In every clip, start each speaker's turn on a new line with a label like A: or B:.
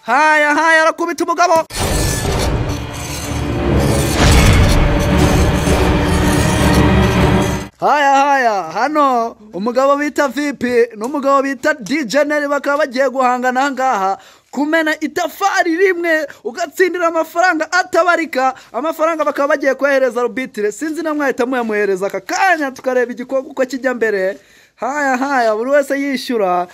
A: Haya haya, arakubita umugabo. Haya haya, hano umugabo bita Vipi n'umugabo bita DJ Neri bakaba bagiye guhangana aha ngaha kumena itafari rimwe ugatsindira amafaranga atabarika. Amafaranga bakaba bagiye kohereza rubitire, sinzi na mwahita muyamuhereza aka kanya tukareba igikorwa uko kijya mbere. Haya haya, buri wese yishyura.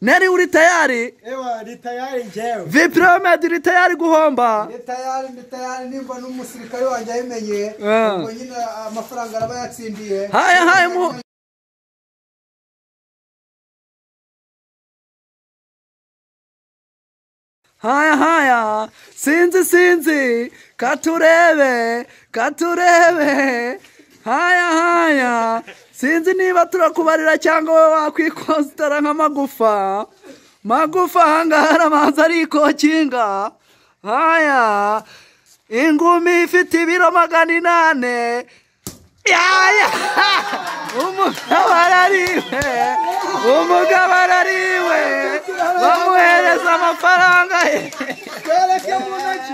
A: Neri, uri tayari?
B: Ewa, ndi tayari njyewe.
A: Vipi Ahmed, uri tayari guhomba?
B: Ndi tayari, ndi tayari, nimba n'umusirikare wanjye abimenye, ubwo nyine amafaranga araba yatsindiye.
A: Haya haya, haya haya, sinzi sinzi, katurebe katurebe. Haya haya, sinzi niba turakubarira cyangwa wowe wakwikositara nk'amagufa magufa. Ahangaha arabanza arikokinga. Haya, ingumi ifite ibiro 800. Yaya, umugabo arariwe, umugabo arariwe, bamuhereza amafaranga ye.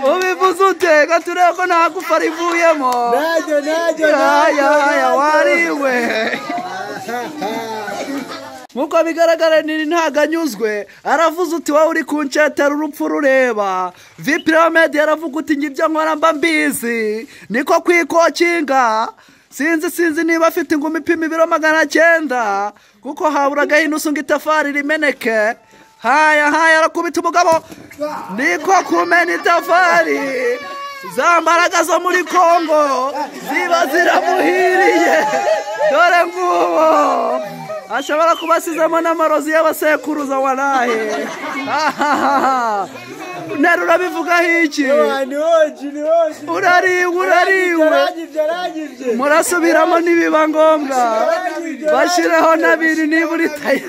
A: Ubivuze ute? Gaturebe ko nta gufa rivuyemo.
B: Najyo najyo.
A: Haya haya, wariwe. Nkuko bigaragara nini ntago anyuzwe, aravuze uti wowe uri kuncetera urupfu rureba. Vipi Ahmed yaravuga uti njye nkora mba mbizi, niko kwikokinga. Sinzi sinzi niba afite ingumi ipima ibiro 900, kuko haburaga inusu ngo itafari rimeneke. Haya haya, arakubita umugabo, niko kumena itafari. Za mbaraga zo muri Kongo ziba ziramuhiriye. Dore nguwo ashobora kuba asizemo n'amarozi y'abasekuruza walahi. Neri, urabivugaho iki? Urariwe, urariwe, murasubiramo nibiba ngombwa, bashireho n'abiri niba uri tayari.